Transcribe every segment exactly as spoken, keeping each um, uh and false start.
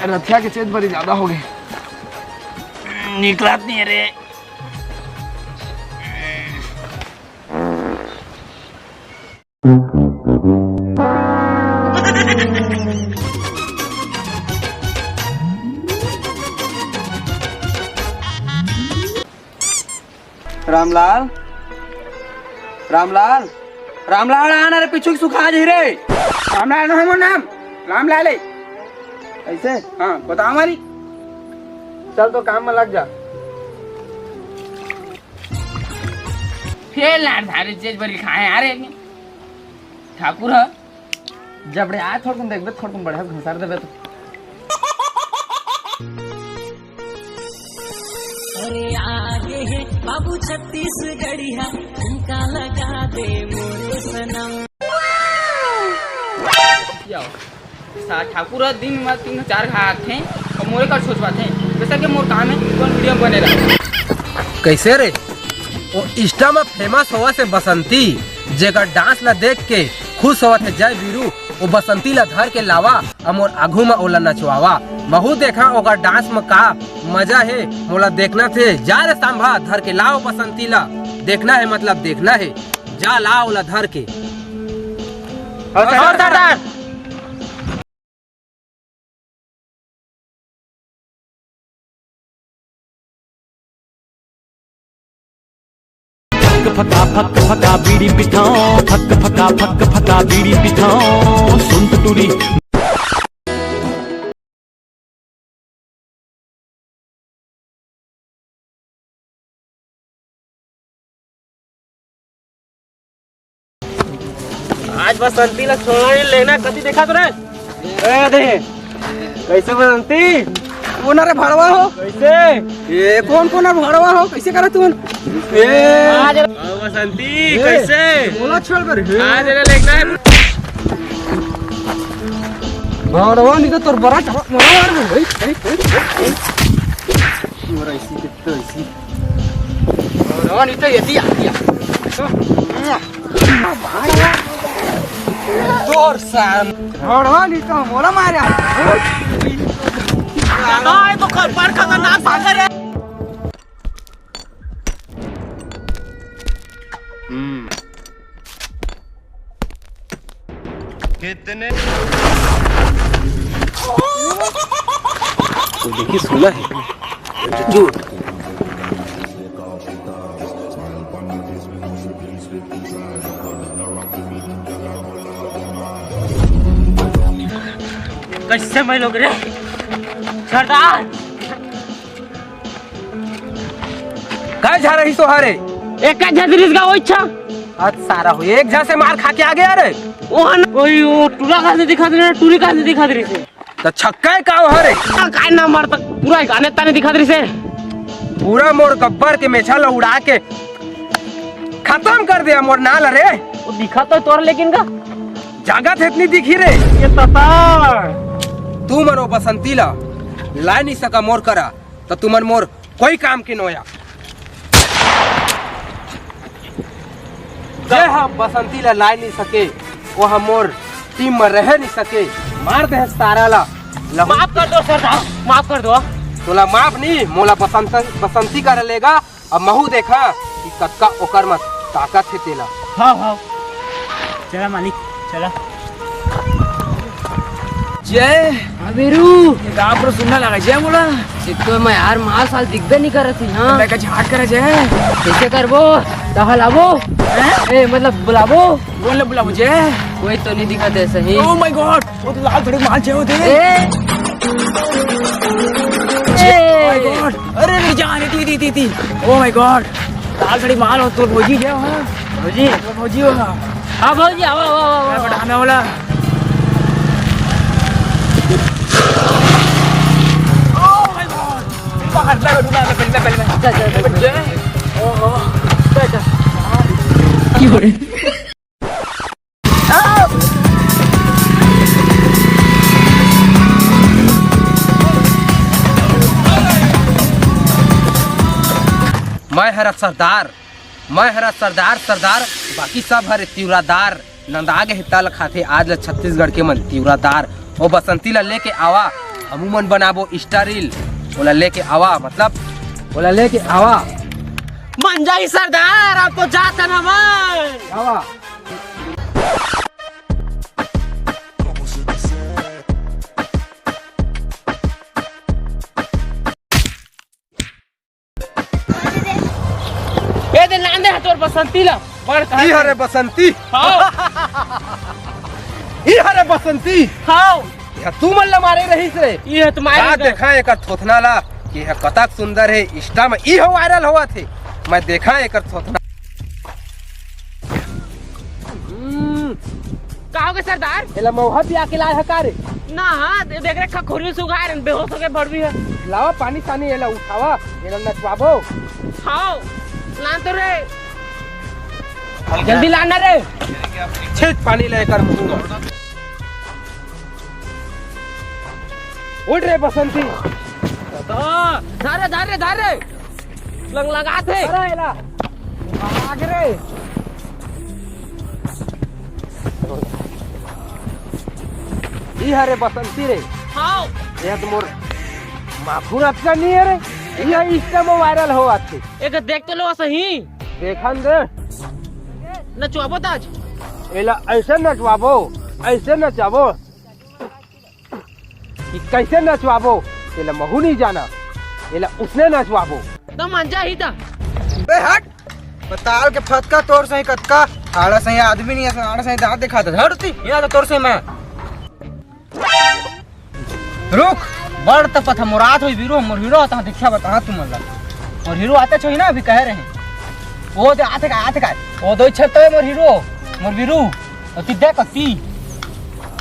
रथिया के चेत बड़ी ज्यादा हो गई, निकलत नहीं रे। रामलाल, रामलाल, रामलाल, आ ना रे, पीछू के सुखा जाही रे। रामलाल ना है मोर नाम, रामलाल है। ऐसे? हाँ, बता हमारी। चल तो काम में लग जा। फेल ना धारे चेत बरी खाए आ रे। ठाकुर ह। जबड़े आए थोड़कुन देखबे, थोड़कुन बढ़िया घुसार देबे तो। अरे आगे है बाबू छत्तीसगढ़िया, ठुमका लगा दे मोरे सनम। सा ठाकुर ह दिन में तीन चार घा आथे और मोरे कर सोचवाथे, जैसा कि मोर काम है, कौन वीडियो बने रहा। कैसे रे? वो Insta में फेमस होवत हे बसंती, जेकर डांस ला देख के खुश होवत हे जय वीरू। वो बसंती ला धर के लावा, अउ मोर आघू म ओला नचवावा। महू देखा ओकर डांस म का मजा हे, मोला देखना थे। जा रे सांभा, धर के लाओ बसंती ला। देखना हे, मतलब देखना हे। जा ला ओला धर के। हाँ, सरदार। फक फका फक फका बीड़ी पिथाओ, फक फका फक फका बीड़ी पिथाओ, सुन टुरी। आज बसंती ला छोड़ना नहीं लेना, कति देखा तो रे। ए, दे। कैसे बसंती? कौन रे भड़वा हो? कैसे? ये कौन कौन रे भड़वा हो? कैसे करा तू? ए। आज बसंती, ए, कैसे? बोला छोड़ कर। आज रे लेना है। भड़वा नहीं तो तोर बड़ा चढ़ा, मार, मार, मार, मार। मोर ऐसी कितना ऐसी। भड़वा नहीं तो ये दिया, दिया। तोर सान। भड़वा नहीं तो मोला मारे। दादा, ये तो खर-, बड़ खतरनाक सागर है। हम्म। कितने? वो देखिए, सुना है। झूठ। कैसे मैं लोग रे? सरदार! काय झा रही सोहारे? एक का झजरीस का ओइछा। आज सारा हो, एक झा से मार खा के आ गया रे। ओहन, ओई, ओ टूरा कहाँ से दिखा दे रहे, टूरी कहाँ से दिखा दे रही से? तो छक्का है का हो रे? आ, काय ना मारता, पूरा गाने ताने दिखा दे रही से। पूरा मोर गब्बर के मेछा ला उड़ा के खत्म कर दिया मोर नाल रे। वो दिखा तो तोर लेकिन का? जागत है इतनी दिखी रे। ये तता। तू मनो बसंती ला, ला नहीं सका मोर करा। त तुमन मोर कोई काम के नोया। जे ह बसंती ला लाय नहीं सके, वो ह मोर टीम में रह नहीं सके। मार दे सारा ला। लहू। माफ कर दो सरदार, माफ कर दो। तोला माफ नहीं, मोला बसंत, बसंती करा लेगा। अब महू देखा कि कतका ओकर म ताकत हे तेला। हाँ, हाँ। चला मालिक, चला। जय। हाँ, वीरू। ये गाँव पूरा सुन्ना लगा, जय मोला। एक तो मैं यार माल साल दिखबे नहीं करत ही, हाँ। मैं का झाट करा, जय। कैसे करबो? दहा लाबो? हैं? ए, मतलब बुलाबो? बोल ले, बुलाबो, जय। कोई तो नहीं दिखत हे सही। Oh my God, वो तो लाल थोड़े माल जय होते हैं। ए। Oh my God, अरे, अरे, जान, इती, इती, इती, इती। Oh my God, लाल थोड़ी माल हो, तो भौजी क्या हो? भौजी? तो भौजी हो ना? हाँ, भौजी, आओ, आओ, आओ, आओ। मैं बटाना वाला। Oh my God, बाहर, मैं बटूंगा, मैं पहले, मैं पहले, मैं। चल, चल, चल, चल। जय। ओहो, चल, चल। क्यों रे? मैं हरा सरदार, मैं हरा सरदार, सरदार, बाकी सब हरे तिवरादार। नंदा गे हे तल खाथे आज ल छत्तीसगढ़ के मन तिवरादार। ओ बसंती ल लेके आवा, हमू मन बनाबो Insta reel। ओला लेके आवा, मतलब ओला लेके आवा। मन जाही सरदार, अब तो जात हन हमन। आवा। ए दे, लान दे हा तोर बसंती ला। बड़ कहा ई हरे बसंती। हाँ। ई हरे बसंती। हाँ। या तू मन ला मारे रहिस रे। ई है तुम्हारे का इधर। देखा एकर थोथना ला कि यह कतक सुंदर है, Insta में ई हो viral होवत है। मैं देखा एकर थोथना। हम्म, का होगे सरदार? एला मउहा पिया के लाए ह का रे? ना, हाँ, दे-, देख रे, खखोरी सुघार, बेहोश होके भड़वी है। लावा पानी सानी, एला उठावा, एला नचवाबो। हाँ, लान तो रे। जल्दी लाना रे। छीट पानी ले एकर मुंह में। उठ रे बसंती। हाँ, धारे, धारे, धारे। लंग लगात हे। अरे एला। भाग रे। ई हरे बसंती रे। हाँ। ये तो मोर माखुर अच्छा नहीं है रे। ये Insta में viral होवत हे। एक देख तो लो सही। देखन दे। नचवाबो ताज। एला ऐसे नचवाबो, ऐसे नचाबो। कि कैसे नचवाबो, तेला महू नहीं जाना, एला उसने नचवाबो। तो मन जा ही था। बे हट, पताल के फतका तोर सही कतका, आड़ा सही आदमी नहीं है, आड़ा सही दांत दिखाता, हट ती, यहाँ तो तोर सही मैं। रुक, बड़ तपत हम मोरात होई बीरो, मोर हीरो आता, देखा बता तुम ला। मोर हीरो आते छोई ना, अभी कह रहे हैं। ओ दे, आते का, आते का। ओ दो छत्तो है मोर हीरो, मोर बीरू। अति देख, अति।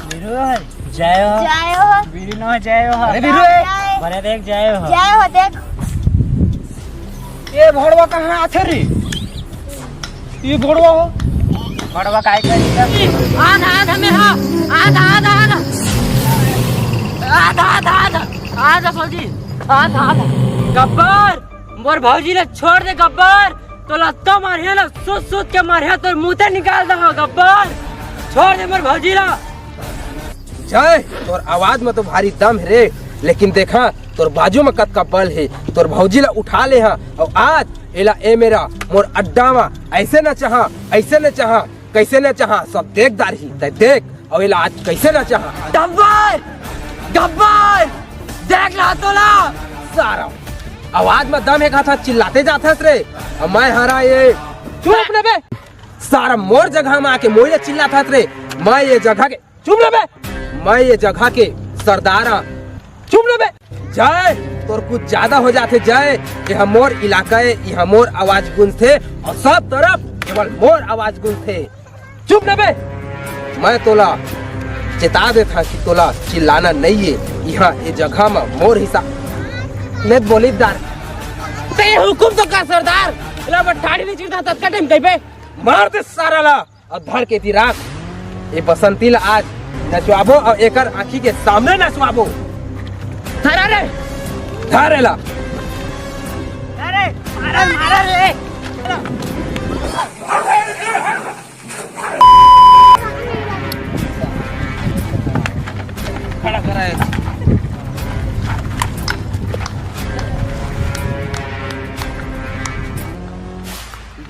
बीरू है, जय हो। जय हो। बीरू न जय हो। अरे बीरू है। जय। बने देख, जय हो। जय हो, देख। ये भड़वा कहाँ आथे रे? ये भड़वा हो। भड़वा काय करी? आधा, आधा में हा। आधा, आधा, आधा। आधा, आधा, आधा। आधा, भौजी। आधा, आधा। गब्बर, मोर भौजी ला छोड़ दे गब्बर। तोला अतका मारिया ना, सुत सुत के मारिया, तोर मुंह ते निकाल दहा गब्बर। छोड़ दे मोर भौजी ला। जय, तोर आवाज में तो भारी दम हे रे, लेकिन देखा तोर बाजू में कतका बल हे। तोर भौजी ला उठा ले हा, अउ आज एला ए मेरा मोर अड्डा में ऐसे न चाहा, ऐसे न चाहा, कैसे न चाहा, सब देख डारही, तै देख। अउ एला आज कैसे न चाहा। गब्बर! गब्बर! देख ला तोला! सारा आवाज में दम हे कहा था, चिल्लाते जाथस रे। अब मैं हरा ये। चुप ना बे। सारा मोर जगह में आके मोर ये चिल्लाथस रे। मैं ये जगह के, चुप ना बे। मैं ये जगह के सरदार हां। चुप ना बे। जय, तोर कुछ ज्यादा हो जाथे जय। ये हमर इलाका हे, ये हमर आवाज गूंजथे अउ सब तरफ केवल मोर आवाज गूंजथे। चुप ना बे। मैं तोला चेता देथा कि तोला चिल्लाना नहीं हे। यहाँ ये जगह में मोर हिसाब ले बोली दार। ते हुकुम तो का सरदार, ला बठाड़ी नहीं चिरता ततका टाइम कहीं पे। मार दे सारा ला। अउ धर के ती राख। ये बसंती ला आज नचवाबो अउ एकर आँखी के सामने नचवाबो। धरा रे। धर एला। अरे, मारा, मारा रे। खड़ा करा है।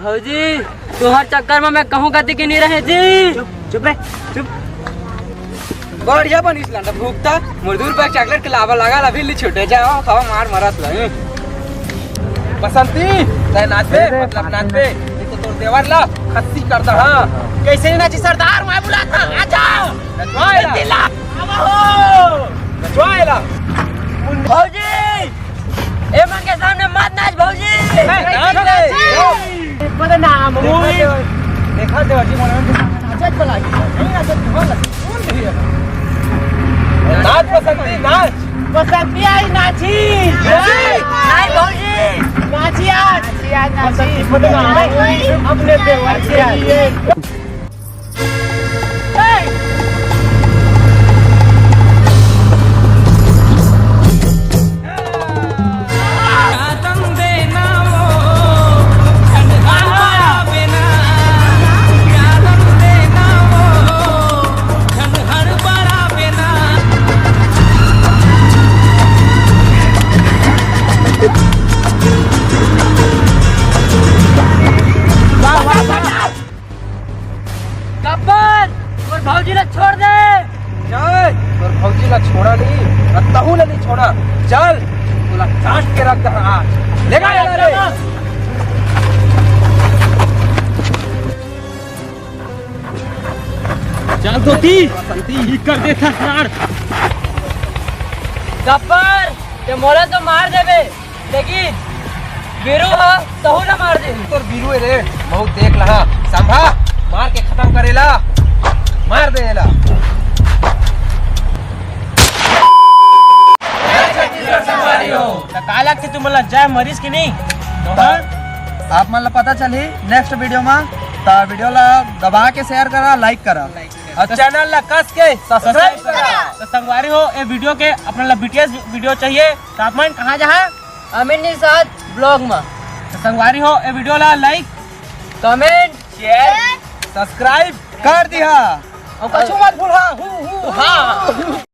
भौजी, तुहर चक्कर में मैं कहूँ कति के नहीं रहे जी। चुप, चुप रे, चुप। बढ़िया बनिस लांडा भुगता, मजदूर पर चॉकलेट के लावा लगा ला, अभी ले छूटे जाओ, खाओ मार मरत ला। बसंती, तै नाचबे, मतलब नाचबे, नहीं तो तोर देवर ला खस्सी कर दा, हाँ। कैसे नहीं नाची सरदार, मैं बुलाता, आ जाओ। नचवाएला। दिला, आवा हो। नचवाएला। भौजी, ए मन के सामने मत नाच भौजी। ए, नाच रे। बदनाम हुई। देखा देवर जी, मनोरंजन के सामने नाचत तो लागी। नहीं नाचत तो लागी। कौन नहीं है? नाच बसंती, नाच। बसंती आई नाची। नाची। नहीं भौजी। नाची आज। नाची आज, नाची। बसंती बदनाम हुई। अपने देवर जी आई। ए, तोर भौजी ला छोड़ा नहीं, अउ तहू ला नहीं छोड़ा। चल, तोला काट के रख दे आज। ले गा, ले गा, ले। चल धोती, ठीक कर देथस यार। गब्बर, ते मोला तो मार देबे, लेकिन बीरू ह तहू ला मार दे। तोर बीरू हे रे, महूं देख लहा। सांभा, मार के खतम करेला, मार दे एला। त का लगथे तुमन ला, जय मरिस कि नहीं? तो हाँ, आप मन ला पता चलही next video मा। त video ला दबा के share करा, like करा, अउ channel ला कस के subscribe करा। त संगवारी हो, ए video के अपन ला B T S video चाहिए, त आप मन कहाँ जाहा? अमित निषाद vlog मा। त संगवारी हो, ए video ला like, comment, share, subscribe कर दिहा। अउ कछु मत भूलहा। हू, हू, हा।